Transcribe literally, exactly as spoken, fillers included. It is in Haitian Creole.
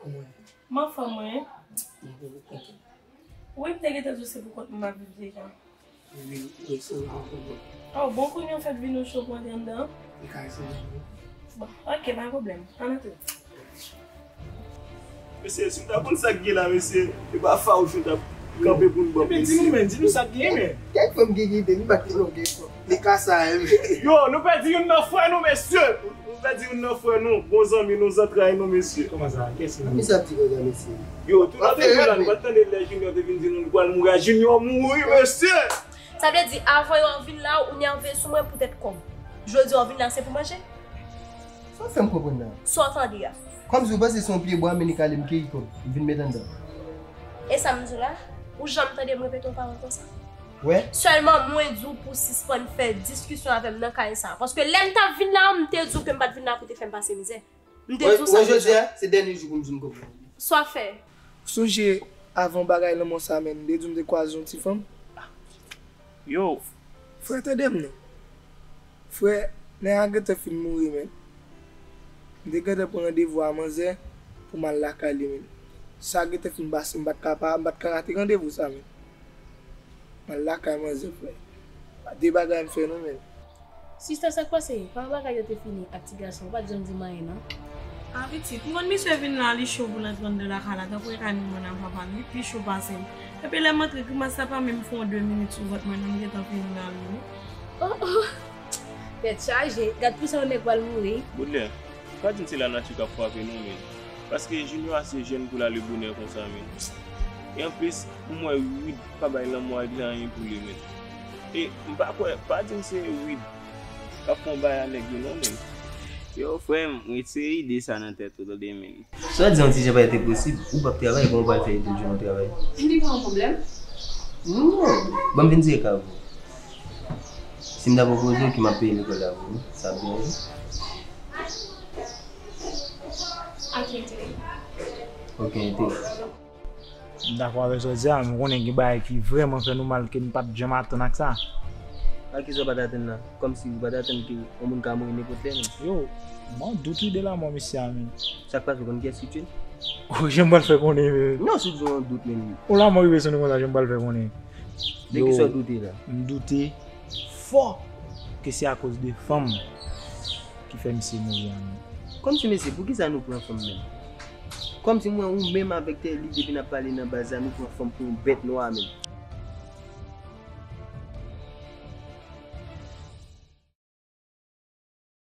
M anfòm, wi. Wi, m te gentan di w se pou kont mwen m ap viv deja. Wi, wi, se yon bon kounye. Oh, bon kounye w fèk vin ou cho pou antre anndan an? Li ka ese vin wi. Bon, ok, pa pwoblèm. Ann antre. Mesye, si w ta konn sa k gen la, mesye, e pa fawouch nou t ap kanpe pou n ban. Ebyen, di nou, men, di nou sa k gen, men. Kèk fanm gen ide, li bat li non gen fanm. Li ka sa, wi. Yo, nou pèdi youn nan frè nou, mesye. Nou pèdi youn nan frè nou, bon zanmi nou, zantray nou, mesye. Kòman sa? Kiyès ki mouri? Kisa ap di konsa, mesye? Yo, tout lòt jou la, nou pa t tande lè Junior te vin di nou li pral mouri a, Junior mouri, mesye! Sa vle di, avan yo ap vin la, ou nève sou mwen poutèt kòb. Jodi a, ou vin la, se pou manje? Sa w fè m konprann la? Sa w tande a? Kòmsi w panse se yon pye bwa, men li kale m keyi kòb, m vin met anndan. E sa m di w la? Ou janm tande m repete yon pawòl konsa? Wè? Sèlman mwen di w pou w sispann fè diskisyon avè m nan kay sa. Paske lè m t ap vin la, m te di w ke m pa t vin la pou w te fè m pase mizè. M te di w sa deja. Wè, jodi a, se dènye jou pou m di w m konprann. Sa w fè? Ou sonje avan bagay lanmò sa, men, m te di w m te kwaze yon ti fanm? Yo, frè, tande m non. Frè, nèg la gentan fin mouri, men. M te gentan pran randevou a manzè pou m al lakay li, men. Sa gentan fin pase, m pa t ka pa, m pa t ka rate randevou sa, men. M al lakay manzè, frè. Pa de bagay m fè non, men. Sista, sa k pase? Kòman bagay yo te fini ak ti gason? Ou pa t janm di m anyen, non. A, pitit, m konn misye vin la, li cho pou l antre anndan lakay la, tankou e ka ni mwen ak papa l, li pi cho pase m. Epi lè m antre, grimas la pa menm fè yon de minit sou vant mwen, non, m gentan fini nan li, wi. Oh, oh! Tèt chaje, gad pou sa yon nèg pral mouri. Baudelaire, pa di m se lanati k ap frape nou, men. Paske Junior ase jèn pou l ale bonè konsa, men. E anplis, m wè Wid pa bay lanmò a regle anyen pou li, men. E m pa kwè, pa di m se Wid k ap fè yon bagay a nèg yo non, men. Yo, frè m, retire ide sa nan tèt ou, tande, men. Sa di yon ti jan pa t enposib, ou p ap travay, kòman w pral fè ede l jwenn yon travay? Li pa yon pwoblèm. Non, ban m vin tire ka pou ou. Si m ta pwopoze w ki m ap peye lekòl la pou ou, sa ap deranje? Oke, enterese. Oke, enterese. M dakò avè sa w di a, men m konnen gen bagay ki vrèman fè nou mal ke n pa t janm atann ak sa. A kisa w pa t atann la? Kòmsi ou pa t atann ke yon moun ka mouri nenpòt lè, menm? Yo, m an dout wi de lanmò misye a, menm. Sa k pase, ou konn kiyès ki tiye l? Oh, jan m pral fè konnen, menm. Non, si w di w an dout, menm. Yon lanmò rive sou nou konsa, jan m pral fè konnen? De kisa w doute la? M doute fò ke se akoz de fanm ki fè misye mouri a, menm. Kòmsi, mesye, poukisa nou pran fanm menm? Kòmsi m wè ou menm avèk Tèli, depi n ap pale nan baz la, nou pran fanm pou yon bèt nwa menm.